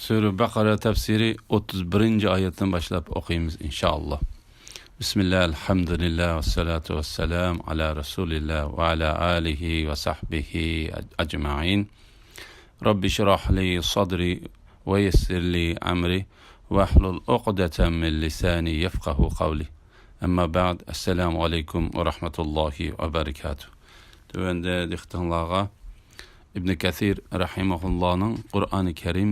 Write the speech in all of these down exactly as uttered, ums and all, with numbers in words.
سۈرە بەقەرە تەپسىرى ئوتتۇز بىرىنچى ئايەتتىن باشلاپ ئوقۇيمىز، ئىنشائاللا. بىسمىللا، ئەلھەمدۇلىللا، ۋەسسالاتۇ ۋەسسالامۇ ئالا رەسۇلىللا ۋە ئالا ئالىھى ۋە سەھبىھى ئەجمەئىن. رەببىشرەھلى سەدرى ۋە يەسسىرلى ئەمرى ۋەھلۇل ئۇقدەتەم مىن لىسانى يەفقەھۇ قەۋلى. ئەمما بەئد، ئەسسالامۇ ئەلەيكۇم ۋە رەھمەتۇللاھى ۋە بەرىكاتۇھ. تۆۋەندە دىققىتىڭلارغا ئىبن كەسىر رەھىمەھۇللانىڭ قۇرئانى كەرىم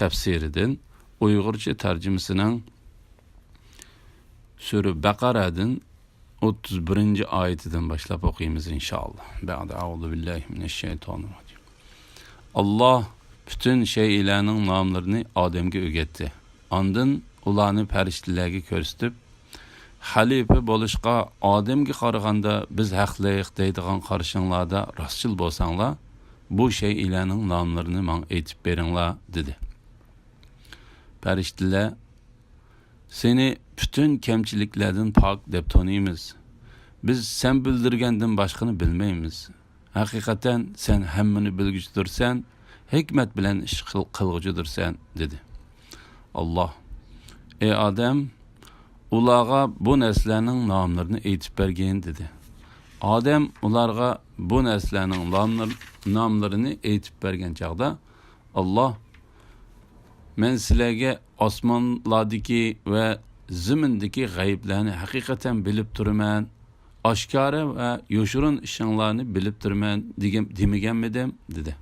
تەپسىرىدىن ئۇيغۇرچە تەرجىمىسىنىڭ سۈرە بەقەرەدىن ئوتتۇز بىرىنچى ئايىتىدىن باشلاپ ئوقۇيمىز، ئىنشائاللا. بەئدە، ئەئۇزۇ بىللاھى مىنەششەيتانىررەجىم. ئاللاھ پۈتۈن شەيئىلەرنىڭ ناملىرىنى ئادەمگە ئۆگەتتى. ئاندىن ئۇلارنى پەرىشتىلەرگە كۆرسىتىپ، خەلىپە بولۇشقا ئادەمگە قارىغاندا بىز ھەقلىق دەيدىغان قارىشىڭلاردا راستچىل بولساڭلار، بۇ شەيئىلەرنىڭ ناملىرىنى ماڭا ئېيتىپ بېرىڭلار، دېدى. پەرىشتىلەر، سېنى پۈتۈن كەمچىلىكلەردىن پاك دەپ تونۇيمىز. بىز سەن بىلدۈرگەندىن باشقىنى بىلمەيمىز. ھەقىقەتەن سەن ھەممىنى بىلگۈچىدۇرسەن، ھېكمەت بىلەن ئىش قىل-، قىلغۇچىدۇرسەن، دېدى. ئاللاھ، ئەي ئادەم، ئۇلارغا بۇ نەرسىلەرنىڭ ناملىرىنى ئېيتىپ بەرگىن، دېدى. ئادەم ئۇلارغا بۇ نەرسىلەرنىڭ ناملىر-، ناملىرىنى ئېيتىپ بەرگەن چاغدا، ئاللاھ، مەن سىلەرگە ئاسمانلاردىكى ۋە زېمىندىكى غەيىبلەرنى ھەقىقەتەن بىلىپ تۇرىمەن، ئاشكارا ۋە يوشۇرۇن ئىشىڭلارنى بىلىپ تۇرىمەن دېگەن، دېمىگەنمىدىم؟ دېدى.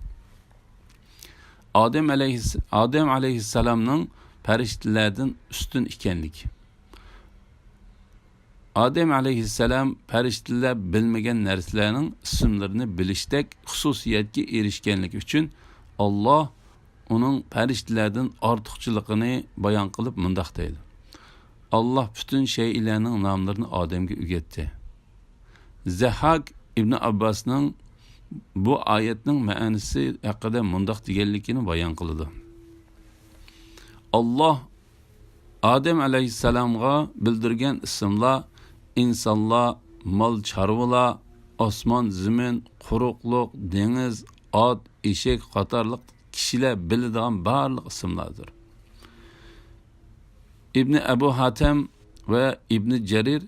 ئادەم ئەلەيھىس-، ئادەم ئەلەيھىسسالامنىڭ پەرىشتىلەردىن ئۈستۈن ئىكەنلىكى. ئادەم ئەلەيھىسسالام پەرىشتىلەر بىلمىگەن نەرسىلەرنىڭ ئىسىملىرىنى بىلىشتەك خۇسۇسىيەتكە ئېرىشكەنلىكى ئۈچۈن، ئاللاھ ئۇنىڭ پەرىشتىلەردىن ئارتۇقچىلىقىنى بايان قىلىپ مۇنداق دەيدۇ: ئاللاھ پۈتۈن شەيئىلەرنىڭ ناملىرىنى ئادەمگە ئۆگەتتى. زەھھاك ئىبنى ئابباسنىڭ بۇ ئايەتنىڭ مەنىسى ھەققىدە مۇنداق دېگەنلىكىنى بايان قىلىدۇ: ئاللاھ ئادەم ئەلەيھىسسالامغا بىلدۈرگەن ئىسىملار ئىنسانلار، مال-چارۋىلار، ئاسمان-زېمىن، قۇرۇقلۇق، دېڭىز، ئات، ئېشەك قاتارلىق كىشىلەر بىلىدىغان بارلىق ئىسىملاردۇر. ئىبنى ئەبۇ ھاتەم ۋە ئىبنى جەرىر،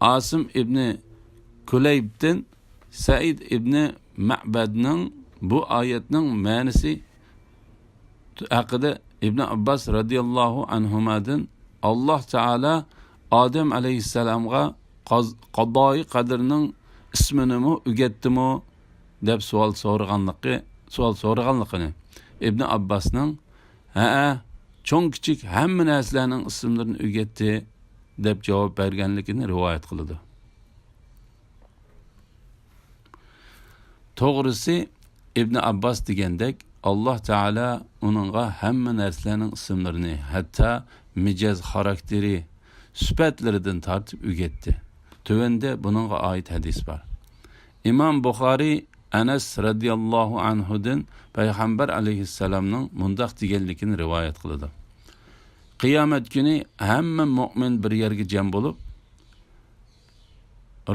ئاسىم ئىبنى كۇلەيبتىن سەئىد ئىبنى مەبەدنىڭ بۇ ئايەتنىڭ مەنىسى ھەققىدە ئىبنى ئابباس رەزىياللاھۇ ئەنھۇمادىن، ئاللاھ تائالا ئادەم ئەلەيھىسسالامغا قاز-، قازائى قەدىرنىڭ ئىسمىنىمۇ ئۆگەتتىمۇ؟ دەپ سوئال سورىغانلىقى، سوئال سورىغانلىقىنى، ئىبنى ئابباسنىڭ، ھەئە، چوڭ-كىچىك ھەممە نەرسىلەرنىڭ ئىسىملىرىنى ئۆگەتتى، دەپ جاۋاب بەرگەنلىكىنى رىۋايەت قىلىدۇ. توغرىسى، ئىبنى ئابباس دېگەندەك، ئاللاھ تائالا ئۇنىڭغا ھەممە نەرسىلەرنىڭ ئىسىملىرىنى، ھەتتا مىجەز خاراكتېرى، سۈپەتلىرىدىن تارتىپ ئۆگەتتى. تۆۋەندە بۇنىڭغا ئائىت ھەدىس بار. ئىمام بۇخارىي ئەنەس رەزىياللاھۇ ئەنھۇدىن پەيغەمبەر ئەلەيھىسسالامنىڭ مۇنداق دېگەنلىكىنى رىۋايەت قىلىدۇ: قىيامەت كۈنى ھەممە مۆمىن بىر يەرگە جەم بولۇپ،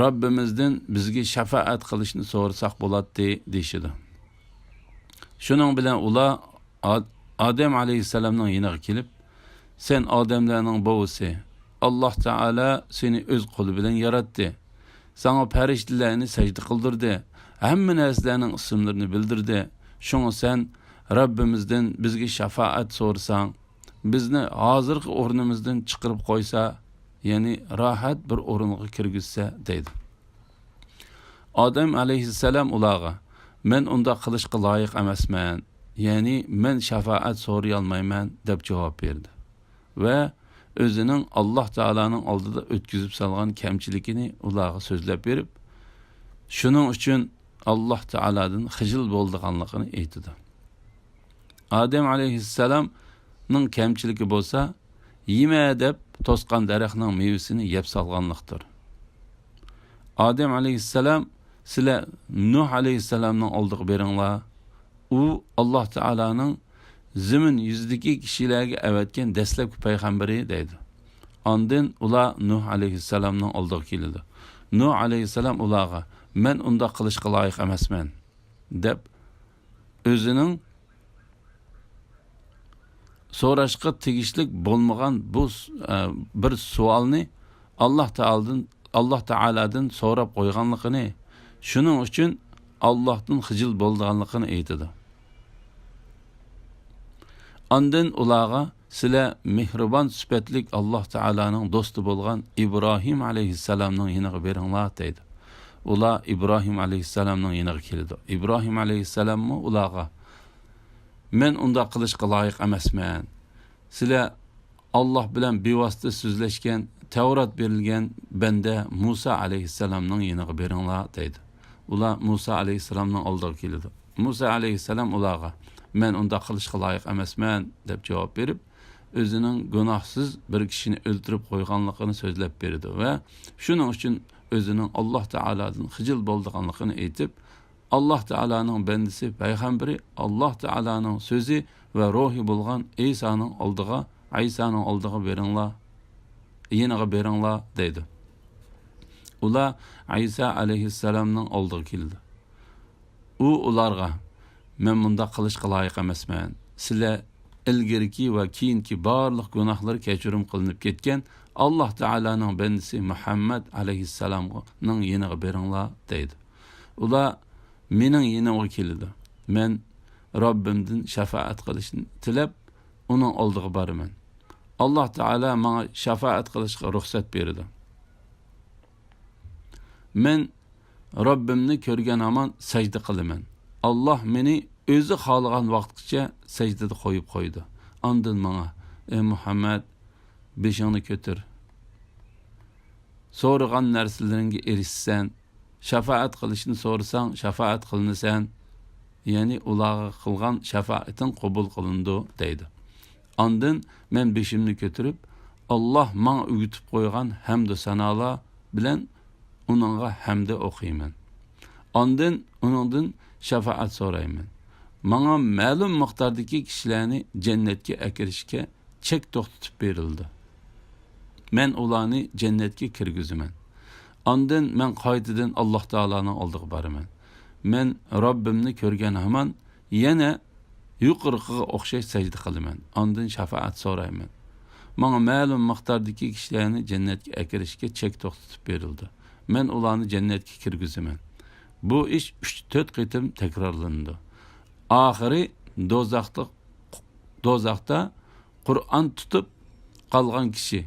رەببىمىزدىن بىزگە شاپائەت قىلىشنى سورىساق بولاتتى، دېيىشىدۇ. شۇنىڭ بىلەن ئۇلار ئاد-، ئادەم ئەلەيھىسسالامنىڭ يېنىغا كېلىپ، سەن ئادەملەرنىڭ بوۋىسى، ئاللاھ تائالا سېنى ئۆز قولى بىلەن ياراتتى. ساڭا پەرىشتىلەرنى سەجدە قىلدۇردى. ھەممە نەرسىلەرنىڭ ئىسىملىرىنى بىلدۈردى. شۇڭا سەن رەببىمىزدىن بىزگە شاپائەت سورىساڭ، بىزنى ھازىرقى ئورنىمىزدىن چىقىرىپ قويسا، يەنى راھەت بىر ئورۇنغا كىرگۈزسە، دەيدۇ. ئادەم ئەلەيھىسسالام ئۇلارغا، مەن ئۇنداق قىلىشقا لايىق ئەمەسمەن، يەنى مەن شاپائەت سورىيالمايمەن، دەپ جاۋاب بەردى ۋە ئۆزىنىڭ ئاللاھ تائالانىڭ ئالدىدا ئۆتكۈزۈپ سالغان كەمچىلىكىنى ئۇلارغا سۆزلەپ بېرىپ، شۇنىڭ ئۈچۈن ئاللاھ تائالادىن خىجىل بولىدىغانلىقىنى ئېيتىدۇ. ئادەم ئەلەيھىسسالامنىڭ كەمچىلىكى بولسا، يېمە دەپ توسقان دەرەخنىڭ مېۋىسىنى يەپ سالغانلىقتۇر. ئادەم ئەلەيھىسسالام، سىلەر نۇھ ئەلەيھىسسالامنىڭ ئالدىغا بېرىڭلار. ئۇ ئاللاھ تائالانىڭ زېمىن يۈزىدىكى كىشىلەرگە ئەۋەتكەن دەسلەپكى پەيغەمبىرى، دەيدۇ. ئاندىن ئۇلار نۇھ ئەلەيھىسسالامنىڭ ئالدىغا كېلىدۇ. نۇھ ئەلەيھىسسالام ئۇلارغا، مەن ئۇنداق قىلىشقا لايىق ئەمەسمەن، دەپ، ئۆزىنىڭ سوراشقا تېگىشلىك بولمىغان بۇ س-، ئە، بىر سوئالنى ئاللاھ تائالىدىن، ئاللاھ تائالادىن سوراپ قويغانلىقىنى، شۇنىڭ ئۈچۈن ئاللاھتىن خىجىل بولىدىغانلىقىنى ئېيتىدۇ. ئاندىن ئۇلارغا، «سىلەر مېھرىبان سۈپەتلىك ئاللاھ تائالانىڭ دوستى بولغان ئىبراھىم ئەلەيھىسسالامنىڭ يېنىغا بېرىڭلار» دەيدۇ. ئۇلار ئىبراھىم ئەلەيھىسسالامنىڭ يېنىغا كېلىدۇ. ئىبراھىم ئەلەيھىسسالاممۇ ئۇلارغا، «مەن ئۇنداق قىلىشقا لايىق ئەمەسمەن. سىلەر ئاللاھ بىلەن بىۋاسىتە سۆزلەشكەن، تەۋرات بېرىلگەن بەندە مۇسا ئەلەيھىسسالامنىڭ يېنىغا بېرىڭلار» دەيدۇ. ئۇلار مۇسا ئەلەيھىسسالامنىڭ ئالدىغا كېلىدۇ. مۇسا ئەلەيھىسسالام ئۇلارغا، «مەن ئۇنداق قىلىشقا لايىق ئەمەسمەن» دەپ جاۋاب بېرىپ، ئۆزىنىڭ گۇناھسىز بىر كىشىنى ئۆلتۈرۈپ قويغانلىقىنى سۆزلەپ بېرىدۇ ۋە شۇنىڭ ئۈچۈن ئۆزىنىڭ ئاللاھ تائالادىن خىجىل بولىدىغانلىقىنى ئېيتىپ، ئاللاھ تائالانىڭ بەندىسى، پەيغەمبىرى، ئاللاھ تائالانىڭ سۆزى ۋە روھى بولغان ئەيسانىڭ ئالدىغا، ئەيسانىڭ ئالدىغا بېرىڭلار، يېنىغا بېرىڭلار دەيدۇ. ئۇلار ئەيسا ئەلەيھىسسالامنىڭ ئالدىغا كېلىدۇ. ئۇ ئۇلارغا، «مەن مۇنداق قىلىشقا لايىق ئەمەسمەن. سىلەر ئىلگىرىكى ۋە كېيىنكى بارلىق گۇناھلىرى كەچۈرۈم قىلىنىپ كەتكەن ئاللاھ تائالانىڭ بەندىسى مۇھەممەد ئەلەيھىسسالامنىڭ يېنىغا بېرىڭلار» دەيدۇ. ئۇلار مېنىڭ يېنىمغا كېلىدۇ. مەن رەببىمدىن شاپائەت قىلىشنى تىلەپ، ئۇنىڭ ئالدىغا بارىمەن. ئاللاھ تائالا ماڭا شاپائەت قىلىشقا رۇخسەت بېرىدۇ. مەن رەببىمنى كۆرگەن ھامان سەجدە قىلىمەن. ئاللاھ مېنى ئۆزى خالىغان ۋاقىتقىچە سەجدىدە قويۇپ قويىدۇ. ئاندىن ماڭا، «ئەي مۇھەممەد، بېشىڭنى كۆتۈر. سورىغان نەرسىلىرىڭگە ئېرىشىسەن. شاپائەت قىلىشنى سورىساڭ، شاپائەت قىلىنىسەن. يەنى ئۇلارغا قىلغان شاپائىتىڭ قوبۇل قىلىنىدۇ» دەيدۇ. ئاندىن مەن بېشىمنى كۆتۈرۈپ، ئاللاھ ماڭا ئۆگىتىپ قويغان ھەمدۇ سانالار بىلەن ئۇنىڭغا ھەمدە ئوقۇيمەن. ئاندىن ئۇنىڭدىن شاپائەت سورايمەن. ماڭا مەلۇم مىقداردىكى كىشىلەرنى جەننەتكە ئەكىرىشكە چەك توختىتىپ بېرىلدى. مەن ئۇلارنى جەننەتكە كىرگۈزىمەن. ئاندىن مەن قايتىدىن ئاللاھ تائالانىڭ ئالدىغا بارىمەن. مەن رەببىمنى كۆرگەن ھامان يەنە يۇقىرىقىغا ئوخشاش سەجدە قىلىمەن. ئاندىن شاپائەت سورايمەن. ماڭا مەلۇم مىقداردىكى كىشىلەرنى جەننەتكە ئەكىرىشكە چەك توختىتىپ بېرىلدى. مەن ئۇلارنى جەننەتكە كىرگۈزىمەن. بۇ ئىش ئۈچ، تۆت قېتىم تەكرارلىنىدۇ. ئاخىرى دوزاختا، دوزاختا قۇرئان تۇتۇپ قالغان كىشى،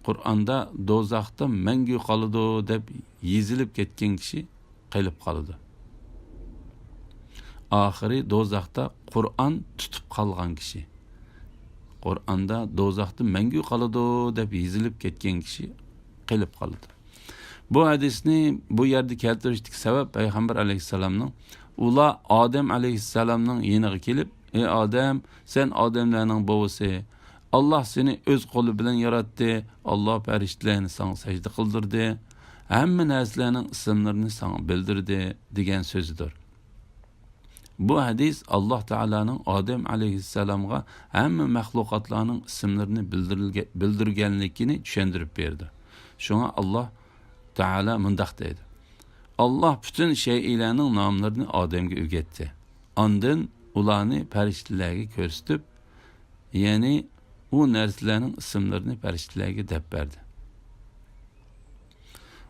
قۇرئاندا دوزاختا مەڭگۈ قالىدۇ دەپ يېزىلىپ كەتكەن كىشى قېلىپ قالىدۇ. ئاخىرى دوزاختا قۇرئان تۇتۇپ قالغان كىشى، قۇرئاندا دوزاختا مەڭگۈ قالىدۇ دەپ يېزىلىپ كەتكەن كىشى قېلىپ قالىدۇ. بۇ ھەدىسنى بۇ يەردە كەلتۈرۈشتىكى سەۋەب، پەيغەمبەر ئەلەيھىسسالامنىڭ، ئۇلار ئادەم ئەلەيھىسسالامنىڭ يېنىغا كېلىپ، «ئەي ئادەم، سەن ئادەملەرنىڭ بوۋىسى. ئاللاھ سېنى ئۆز قولى بىلەن ياراتتى. ئاللاھ پەرىشتىلەرنى ساڭا سەجدە قىلدۇردى. ھەممە نەرسىلەرنىڭ ئىسىملىرىنى ساڭا بىلدۈردى» دېگەن سۆزىدۇر. بۇ ھەدىس ئاللاھ تائالانىڭ ئادەم ئەلەيھىسسالامغا ھەممە مەخلۇقاتلارنىڭ ئىسىملىرىنى بىلدۈرۈلگە-، بىلدۈرگەنلىكىنى چۈشەندۈرۈپ بېرىدۇ. شۇڭا ئاللاھ تائالا مۇنداق دەيدۇ، «ئاللاھ پۈتۈن شەيئىلەرنىڭ ناملىرىنى ئادەمگە ئۆگەتتى. ئاندىن ئۇلارنى پەرىشتىلەرگە كۆرسىتىپ، يەنى ئۇ نەرسىلەرنىڭ ئىسىملىرىنى پەرىشتىلەرگە دەپ بەردى.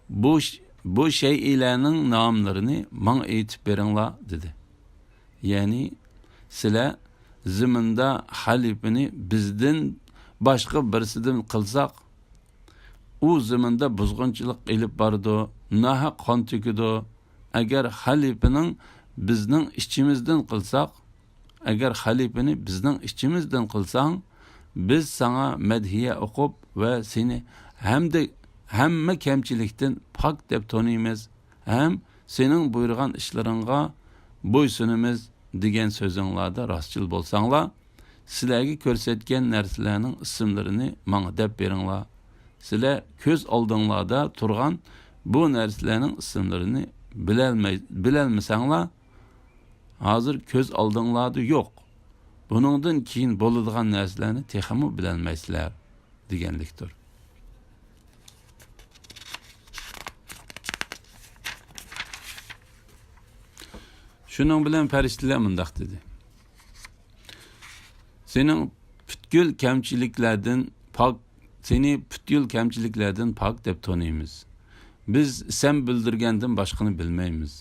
بۇ ش-، بۇ شەيئىلەرنىڭ ناملىرىنى ماڭا ئېيتىپ بېرىڭلار» دېدى. يەنى، «سىلەر زېمىندا خەلىپىنى بىزدىن باشقا بىرسىدىن قىلساق، ئۇ زېمىندا بۇزغۇنچىلىق ئېلىپ بارىدۇ، ناھەق قان تۆكىدۇ. ئەگەر خەلىپىنىڭ بىزنىڭ ئىچىمىزدىن قىلساق، ئەگەر خەلىپىنى بىزنىڭ ئىچىمىزدىن قىلساڭ، بىز ساڭا مەدھىيە ئوقۇپ ۋە سېنى ھەمدە ھەممە كەمچىلىكتىن پاك دەپ تونۇيمىز ھەم سېنىڭ بۇيرۇغان ئىشلىرىڭغا بويسۇنىمىز دېگەن سۆزۈڭلاردا راستچىل بولساڭلار، سىلەرگە كۆرسەتكەن نەرسىلەرنىڭ ئىسىملىرىنى ماڭا دەپ بېرىڭلار. سىلەر كۆز ئالدىڭلاردا تۇرغان بۇ نەرسىلەرنىڭ ئىسىملىرىنى بىلەلمەي-، بىلەلمىسەڭلار، ھازىر كۆز ئالدىڭلاردا يوق. بۇنىڭدىن كېيىن بولىدىغان نەرسىلەرنى تېخىمۇ بىلەلمەيسىلەر» دېگەنلىكتۇر. شۇنىڭ بىلەن پەرىشتىلەر مۇنداق دېدى، «سېنىڭ پۈتكۈل كەمچىلىكلەردىن پاك، سېنى پۈتكۈل كەمچىلىكلەردىن پاك دەپ تونۇيمىز. بىز سەن بىلدۈرگەندىن باشقىنى بىلمەيمىز.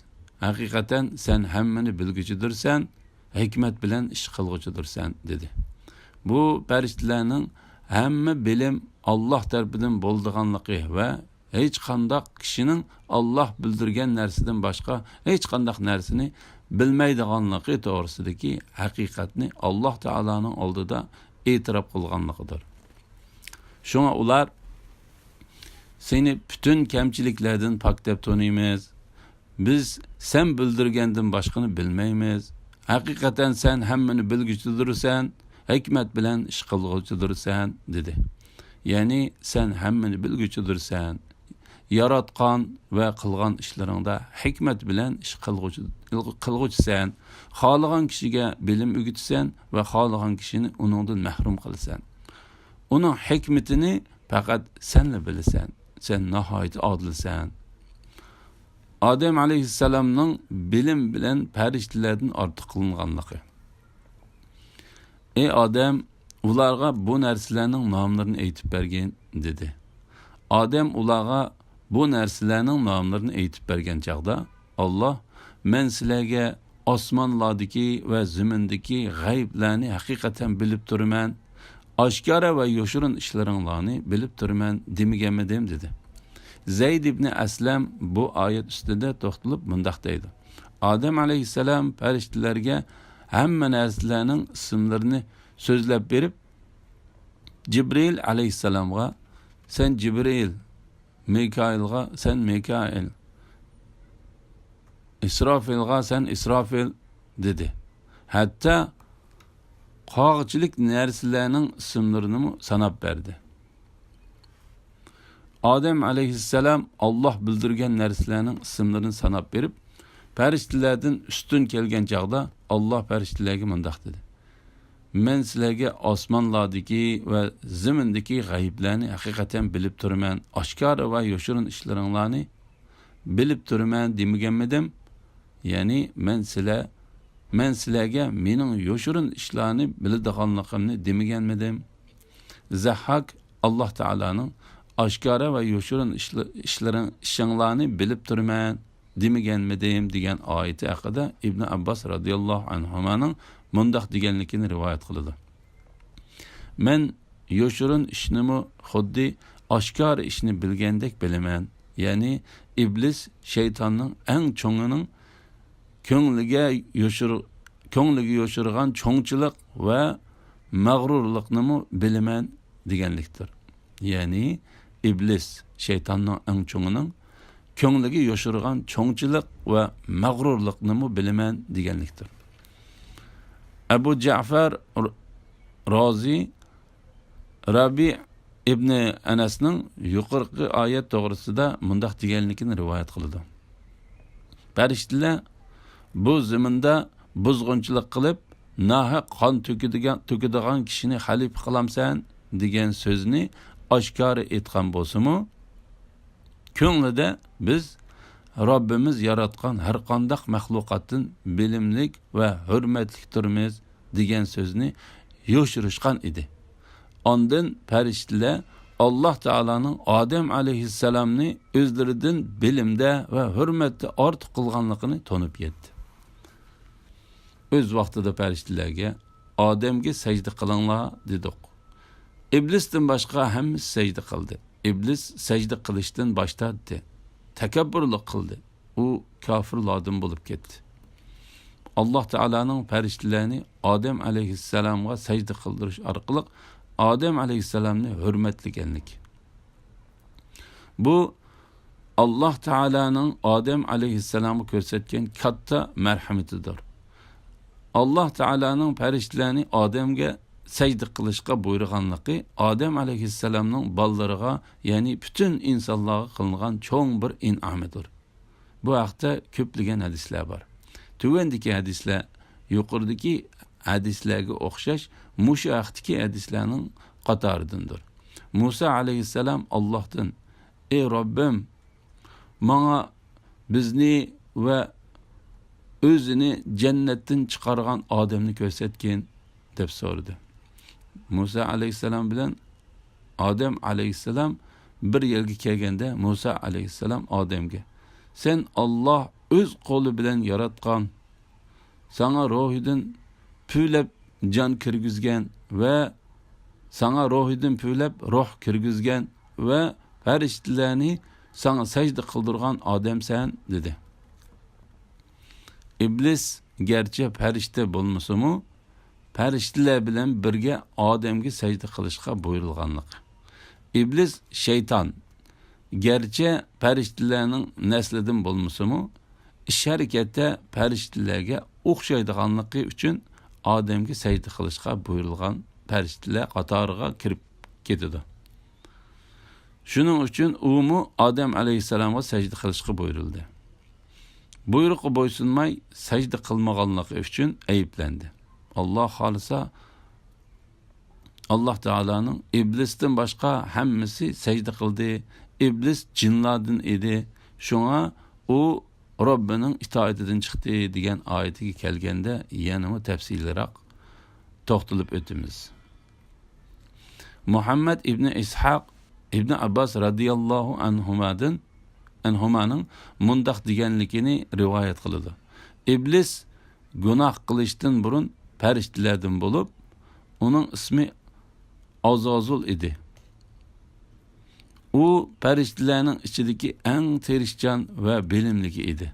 ھەقىقەتەن سەن ھەممىنى بىلگۈچىدۇرسەن، ھېكمەت بىلەن ئىش قىلغۇچىدۇرسەن، دېدى. بۇ پەرىشتىلەرنىڭ ھەممە بىلىم ئاللاھ تەرىپىدىن بولىدىغانلىقى ۋە ھېچقانداق كىشىنىڭ ئاللاھ بىلدۈرگەن نەرسىدىن باشقا ھېچقانداق نەرسىنى بىلمەيدىغانلىقى توغرىسىدىكى ھەقىقەتنى ئاللاھ تائالانىڭ ئالدىدا ئېتىراپ قىلغانلىقىدۇر. شۇڭا ئۇلار، سېنى پۈتۈن كەمچىلىكلەردىن پاك دەپ تونۇيمىز. بىز سەن بىلدۈرگەندىن باشقىنى بىلمەيمىز. ھەقىقەتەن سەن ھەممىنى بىلگۈچىدۇرسەن، ھېكمەت بىلەن ئىش قىلغۇچىدۇرسەن، دېدى. يەنى سەن ھەممىنى بىلگۈچىدۇرسەن. ياراتقان ۋە قىلغان ئىشلىرىڭدا ھېكمەت بىلەن ئىش قىلغۇچى، قىلغۇچىسەن. خالىغان كىشىگە بىلىم ئۆگىتىسەن ۋە خالىغان كىشىنى ئۇنىڭدىن مەھرۇم قىلىسەن. ئۇنىڭ ھېكمىتىنى پەقەت سەنلا بىلىسەن. سەن ناھايىتى ئادىلسەن. ئادەم ئەلەيھىسسالامنىڭ بىلىم بىلەن پەرىشتىلەردىن ئارتۇق قىلىنغانلىقى. ئەي ئادەم، ئۇلارغا بۇ نەرسىلەرنىڭ ناملىرىنى ئېيتىپ بەرگىن، دېدى. ئادەم ئۇلارغا بۇ نەرسىلەرنىڭ ناملىرىنى ئېيتىپ بەرگەن چاغدا، ئاللاھ، مەن سىلەرگە ئاسمانلاردىكى ۋە زېمىندىكى غەيىبلەرنى ھەقىقەتەن بىلىپ تۇرىمەن، ئاشكارا ۋە يوشۇرۇن ئىشلىرىڭلارنى بىلىپ تۇرىمەن دېمىگەنمىدىم؟ دېدى. زەيد ئىبنى ئەسلەم بۇ ئايەت ئۈستىدە توختىلىپ مۇنداق دەيدۇ، ئادەم ئەلەيھىسسالام پەرىشتىلەرگە ھەممە نەرسىلەرنىڭ ئىسىملىرىنى سۆزلەپ بېرىپ، جىبرىئىل ئەلەيھىسسالامغا، سەن جىبرىئىل، مىكائىلغا، سەن مىكائىل، ئىسرافىلغا، سەن ئىسرافىل، دېدى. ھەتتا قاغىچىلىك نەرسىلەرنىڭ ئىسىملىرىنىمۇ ساناپ بەردى. ئادەم ئەلەيھىسسالام ئاللاھ بىلدۈرگەن نەرسىلەرنىڭ ئىسىملىرىنى ساناپ بېرىپ، پەرىشتىلەردىن ئۈستۈن كەلگەن چاغدا، ئاللاھ پەرىشتىلەرگە مۇنداق دېدى، مەن سىلەرگە ئاسمانلاردىكى ۋە زېمىندىكى غەيىبلەرنى ھەقىقەتەن بىلىپ تۇرىمەن، ئاشكارا ۋە يوشۇرۇن ئىشلىرىڭلارنى بىلىپ تۇرىمەن دېمىگەنمىدىم؟ يەنى مەن سىلە، مەن سىلەرگە مېنىڭ يوشۇرۇن ئىشلارنى بىلىدىغانلىقىمنى دېمىگەنمىدىم؟ زەھھاك، ئاللاھ تائالانىڭ ئاشكارا ۋە يوشۇرۇن ئىشلىرىڭ، ئىشىڭلارنى بىلىپ تۇرىمەن دېمىگەنمىدىم؟ دېگەن ئايىتى ھەققىدە ئىبنى ئابباس رازىياللاھۇ ئەنھۇمانىڭ مۇنداق دېگەنلىكىنى رىۋايەت قىلىدۇ، مەن يوشۇرۇن ئىشنىمۇ خۇددى ئاشكارا ئىشنى بىلگەندەك بىلىمەن. يەنى ئىبلىس شەيتاننىڭ ئەڭ چوڭىنىڭ كۆڭلىگە يوشۇر-، كۆڭلىگە يوشۇرغان چوڭچىلىق ۋە مەغرۇرلۇقنىمۇ بىلىمەن دېگەنلىكتۇر. يەنى ئىبلىس شەيتاننىڭ ئەڭ چوڭىنىڭ كۆڭلىگە يوشۇرغان چوڭچىلىق ۋە مەغرۇرلۇقنىمۇ بىلىمەن دېگەنلىكتۇر. ئەبۇ جەئفەر رازى رەبىئ ئىبنى ئەنەسنىڭ يۇقىرىقى ئايەت توغرىسىدا مۇنداق دېگەنلىكىنى رىۋايەت قىلىدۇ، پەرىشتىلەر، بۇ زېمىندا بۇزغۇنچىلىق قىلىپ، ناھەق قان تۆكىدىگەن، تۆكىدىغان كىشىنى خەلىپە قىلامسەن؟ دېگەن سۆزنى ئاشكارا ئېيتقان بولسىمۇ، كۆڭلىدە بىز رەببىمىز ياراتقان ھەرقانداق مەخلۇقاتتىن بىلىملىك ۋە ھۆرمەتلىكتۇرمىز دېگەن سۆزنى يوشۇرۇشقان ئىدى. ئاندىن پەرىشتىلەر ئاللاھ تائالانىڭ ئادەم ئەلەيھىسسالامنى ئۆزلىرىدىن بىلىمدە ۋە ھۆرمەتتە ئارتۇق قىلغانلىقىنى تونۇپ يەتتى. ئۆز ۋاقتىدا پەرىشتىلەرگە، ئادەمگە سەجدە قىلىڭلار، دېدۇق. ئىبلىستىن باشقا ھەممىسى سەجدە قىلدى. ئىبلىس سەجدە قىلىشتىن باش تارتتى، تەكەببۇرلۇق قىلدى. ئۇ كاپىرلاردىن بولۇپ كەتتى. ئاللاھ تائالانىڭ پەرىشتىلەرنى ئادەم ئەلەيھىسسالامغا سەجدە قىلدۇرۇش ئارقىلىق ئادەم ئەلەيھىسسالامنى ھۆرمەتلىگەنلىكى. بۇ ئاللاھ تائالانىڭ ئادەم ئەلەيھىسسالامغا كۆرسەتكەن كاتتا مەرھىمىتىدۇر. ئاللاھ تائالانىڭ پەرىشتىلەرنى ئادەمگە سەجدە قىلىشقا بۇيرۇغانلىقى ئادەم ئەلەيھىسسالامنىڭ بالىلىرىغا، يەنى پۈتۈن ئىنسانلارغا قىلىنغان چوڭ بىر ئىنئامىدۇر. بۇ ھەقتە كۆپلىگەن ھەدىسلەر بار. تۆۋەندىكى ھەدىسلەر يۇقىرىدىكى ھەدىسلەرگە ئوخشاش مۇشۇ ھەقتىكى ھەدىسلەرنىڭ قاتارىدىندۇر. مۇسا ئەلەيھىسسالام ئاللاھتىن، ئى رەببىم، ماڭا بىزنى ۋە ئۆزىنى جەننەتتىن چىقارغان ئادەمنى كۆرسەتكىن، دەپ سورىدى. مۇسا ئەلەيھىسسالام بىلەن ئادەم ئەلەيھىسسالام بىر يەرگە كەلگەندە، مۇسا ئەلەيھىسسالام ئادەمگە، «سەن ئاللاھ ئۆز قولى بىلەن ياراتقان، ساڭا روھىدىن پۈۋلەپ جان كىرگۈزگەن ۋە ساڭا روھىدىن پۈۋلەپ روھ كىرگۈزگەن ۋە پەرىشتىلەرنى ساڭا سەجدە قىلدۇرغان ئادەمسەن» دېدى. ئىبلىس گەرچە پەرىشتە بولمىسىمۇ، پەرىشتىلەر بىلەن بىرگە ئادەمگە سەجدە قىلىشقا بۇيرۇلغانلىقى. ئىبلىس شەيتان گەرچە پەرىشتىلەرنىڭ نەسلىدىن بولمىسىمۇ، ئىش-ھەرىكەتتە پەرىشتىلەرگە ئوخشايدىغانلىقى ئۈچۈن ئادەمگە سەجدە قىلىشقا بۇيرۇلغان پەرىشتىلەر قاتارىغا كىرىپ كېتىدۇ. شۇنىڭ ئۈچۈن ئۇمۇ ئادەم ئەلەيھىسسالامغا سەجدە قىلىشقا بۇيرۇلدى. بۇيرۇققا بويسۇنماي سەجدە قىلمىغانلىقى ئۈچۈن ئەيىبلەندى. ئاللاھ خالىسا، ئاللاھ تائالانىڭ «ئىبلىستىن باشقا ھەممىسى سەجدە قىلدى، ئىبلىس جىنلاردىن ئىدى، شۇڭا ئۇ رەببىنىڭ ئىتائىتىدىن چىقتى» دېگەن ئايىتىگە كەلگەندە يەنىمۇ تەپسىلىيراق توختىلىپ ئۆتىمىز. مۇھەممەد ئىبنى ئىسھاق ئىبنى ئابباس رەزىياللاھۇ ئەنھۇمادىن، ئەنھۇمانىڭ مۇنداق دېگەنلىكىنى رىۋايەت قىلىدۇ: «ئىبلىس گۇناھ قىلىشتىن بۇرۇن پەرىشتىلەردىن بولۇپ، ئۇنىڭ ئىسمى ئازازۇل ئىدى. ئۇ پەرىشتىلەرنىڭ ئىچىدىكى ئەڭ تىرىشچان ۋە بىلىملىكى ئىدى.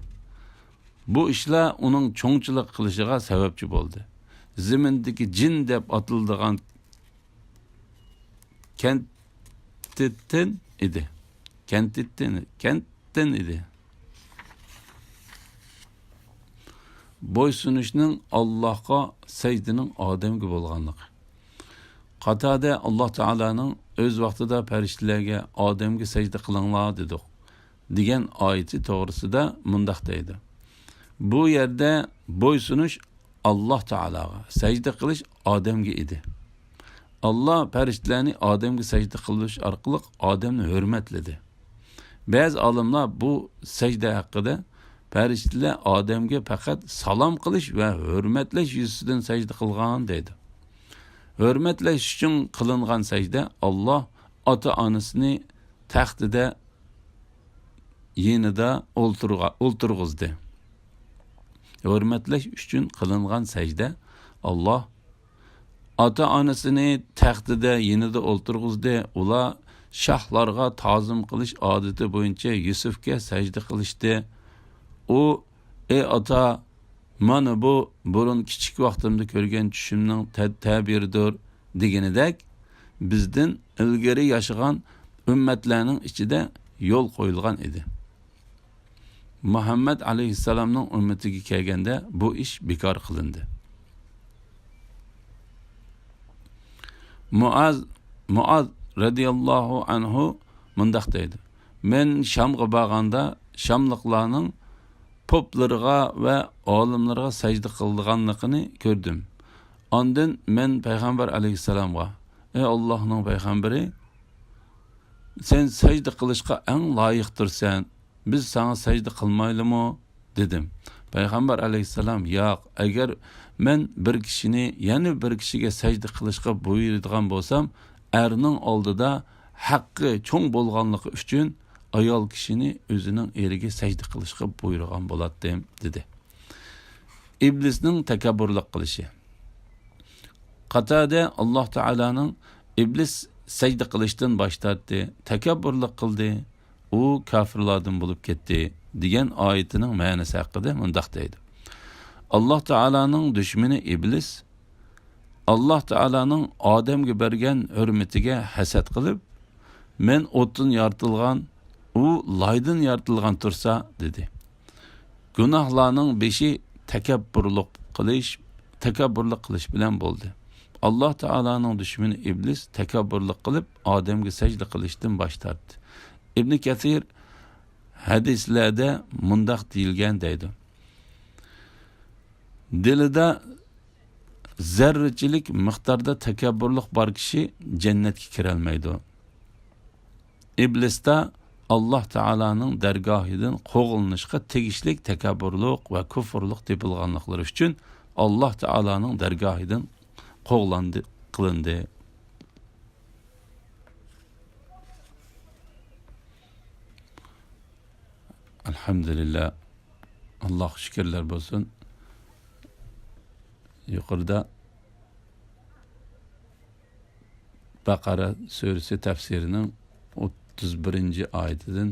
بۇ ئىشلار ئۇنىڭ چوڭچىلىق قىلىشىغا سەۋەبچى بولدى. زېمىندىكى جىن دەپ ئاتىلىدىغان كەنتىتتىن ئىدى. كەنتىتتىن، كەنتتىن ئىدى.» بويسۇنۇشنىڭ ئاللاھقا، سەجدىنىڭ ئادەمگە بولغانلىقى. قاتادە ئاللاھ تائالانىڭ ئۆز ۋاقتىدا پەرىشتىلەرگە «ئادەمگە سەجدە قىلىڭلار» دېدۇق دېگەن ئايىتى توغرىسىدا مۇنداق دەيدۇ: بۇ يەردە بويسۇنۇش ئاللاھ تائالاغا، سەجدە قىلىش ئادەمگە ئىدى. ئاللاھ پەرىشتىلەرنى ئادەمگە سەجدە قىلدۇرۇش ئارقىلىق ئادەمنى ھۆرمەتلىدى. بەزى ئالىملار بۇ سەجدە ھەققىدە، پەرىشتىلەر ئادەمگە پەقەت سالام قىلىش ۋە ھۆرمەتلەش يۈزىسىدىن سەجدە قىلغان دەيدۇ. ھۆرمەتلەش ئۈچۈن قىلىنغان سەجدە ئاللاھ ئاتا-ئانىسىنى تەختىدە يېنىدا ئولتۇرغا-، ئولتۇرغۇزدى. ھۆرمەتلەش ئۈچۈن قىلىنغان سەجدە ئاللاھ ئاتا-ئانىسىنى تەختىدە يېنىدا ئولتۇرغۇزدى. ئۇلار شاھلارغا تازىم قىلىش ئادىتى بويىچە يۈسۈفكە سەجدە قىلىشتى. ئۇ، «ئەي ئاتا، مانا بۇ بۇرۇن كىچىك ۋاقتىمدا كۆرگەن چۈشۈمنىڭ تە-، تەبىرىدۇر» دېگىنىدەك، بىزدىن ئىلگىرى ياشىغان ئۈممەتلەرنىڭ ئىچىدە يول قويۇلغان ئىدى. مۇھەممەد ئەلەيھىسسالامنىڭ ئۈممىتىگە كەلگەندە، بۇ ئىش بىكار قىلىندى. مۇئاز، مۇئاز رەزىياللاھۇ ئەنھۇ مۇنداق دەيدۇ: مەن شامغا بارغاندا، شاملىقلارنىڭ پوپلىرىغا ۋە ئالىملىرىغا سەجدە قىلىدىغانلىقىنى كۆردۈم. ئاندىن مەن پەيغەمبەر ئەلەيھىسسالامغا، ئەي ئاللاھنىڭ پەيغەمبىرى، سەن سەجدە قىلىشقا ئەڭ لايىقتۇرسەن، بىز ساڭا سەجدە قىلمايلىمۇ؟ دېدىم. پەيغەمبەر ئەلەيھىسسالام، ياق، ئەگەر مەن بىر كىشىنى يەنە بىر كىشىگە سەجدە قىلىشقا بۇيرۇيدىغان بولسام، ئەرنىڭ ئالدىدا ھەققى چوڭ بولغانلىقى ئۈچۈن ئايال كىشىنى ئۆزىنىڭ ئېرىگە سەجدە قىلىشقا بۇيرۇغان بولاتتىم، دېدى. ئىبلىسنىڭ تەكەببۇرلۇق قىلىشى. قاتادە ئاللاھ تائالانىڭ «ئىبلىس سەجدە قىلىشتىن باش تارتتى، تەكەببۇرلۇق قىلدى، ئۇ كاپىرلاردىن بولۇپ كەتتى» دېگەن ئايىتىنىڭ مەنىسى ھەققىدە مۇنداق دەيدۇ: ئاللاھ تائالانىڭ دۈشمىنى ئىبلىس ئاللاھ تائالانىڭ ئادەمگە بەرگەن ھۆرمىتىگە ھەسەت قىلىپ، «مەن ئوتتىن يارىتىلغان، ئۇ لايدىن يارىتىلغان تۇرسا» دېدى. گۇناھلارنىڭ بېشى تەكەببۇرلۇق قىلىش، تەكەببۇرلۇق قىلىش بىلەن بولدى. ئاللاھ تائالانىڭ دۈشمىنى ئىبلىس تەكەببۇرلۇق قىلىپ، ئادەمگە سەجدە قىلىشتىن باش تارتتى. ئىبنى كەسىر ھەدىسلەردە مۇنداق دېيىلگەن دەيدۇ: دىلىدا زەررىچىلىك مىقداردا تەكەببۇرلۇق بار كىشى جەننەتكە كىرەلمەيدۇ. ئىبلىستا ئاللاھ تائالانىڭ دەرگاھىدىن قوغلىنىشقا تېگىشلىك تەكەببۇرلۇق ۋە كۇفرلۇق تېپىلغانلىقلىرى ئۈچۈن ئاللاھ تائالانىڭ دەرگاھىدىن قوغلاندى، قىلىندى. ئەلھەمدۇلىللا. ئاللاھقا شۈكۈرلەر بولسۇن. يۇقىرىدا بەقەرە سۈرىسى تەپسىرىنىڭ ئوتتۇز بىرىنچى ئايىتىدىن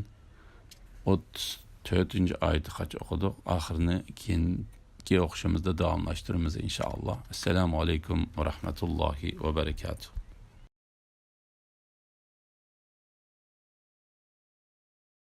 ئوتتۇز تۆتىنچى ئايىتىغىچە ئوقۇدۇق. ئاخىرىنى كېيىنكى ئوقۇشىمىزدا داۋاملاشتۇرىمىز، ئىنشائاللا. ئەسسالامۇ ئەلەيكۇم ۋە رەھمەتۇللاھى ۋە بەرىكاتۇھ.